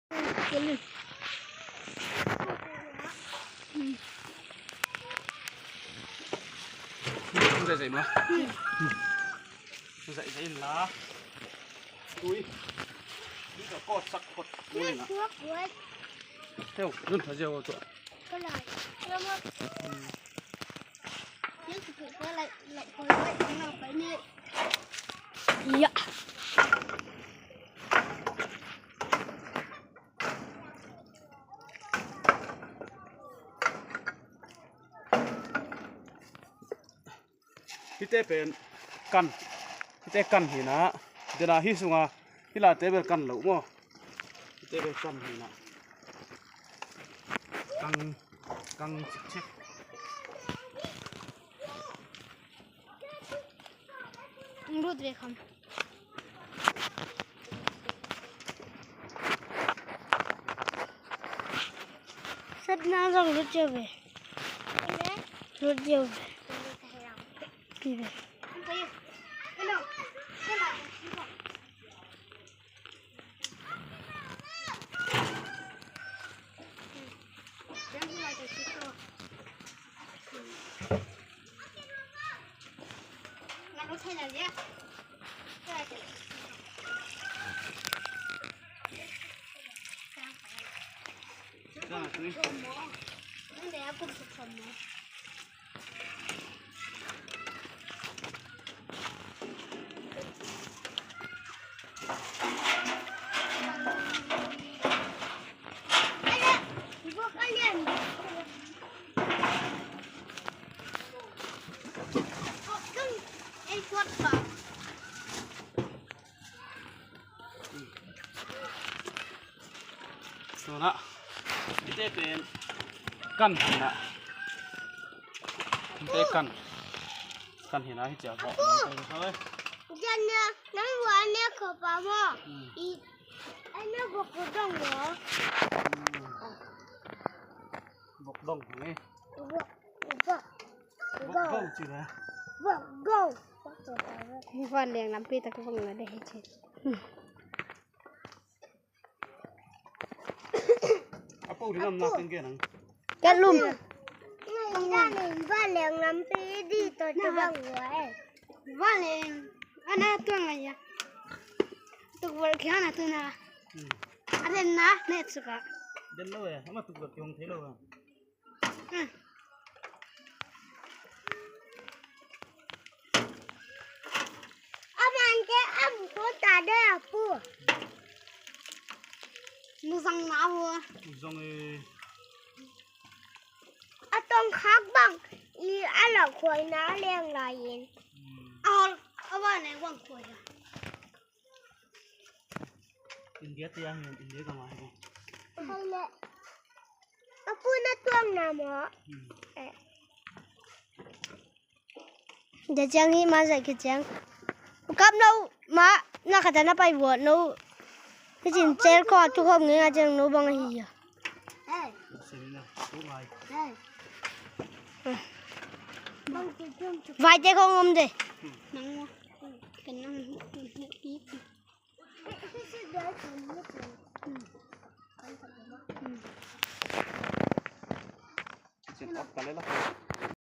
Dậy dậy mà. Dậy dậy lá. Túi. Cái cọt sắc cọt. Theo, luôn phải gieo tụi. Dạ. Hi te pen kan hi te kan hi na dena hi sunga hi la te ber kan lo mo hi te ber kan hi na căng căng chích chích Rút về không? Sắp nó rong rút chưa về. Rút chưa về. Đi về. Ra túi. Rồi đó. Hi te pen kan hi na hi te kan kan hi na hi chả vọ thôi. 能玩那个宝宝，一，哎，那个不动我， Bọc đông này. 我我 Bọc đông chỉ là 我够。 Van liền làm pi ta cái vòng là để chết. Apo thì nằm nạc cái kia nè. Cái lùm. 那你把两人比例都这么我。 Van liền. Anh ấy tuần này ya. Tụ vật kia na tu na. Anh na nè suka. Đến lâu rồi, mà tụi vật không thấy đâu rồi. 阿妈，这阿不打的阿不。 Nu răng nào vừa. Rong ấy. 阿东卡棒，伊阿老快拿两来人。 À, à van này quăng quay à. India thì ăn India cả mà. 好了。阿不那装那么？ Để trang hi mà dạy cái trang. Cắp nâu mà na khả nó bay vượt nâu. Cái chuyện chơi có chú không nghe chẳng nâu bằng gì à. 哎 Xem nào, số bài. 哎。 Vài trái không ông đi. Trên ốc cả lấy lắm.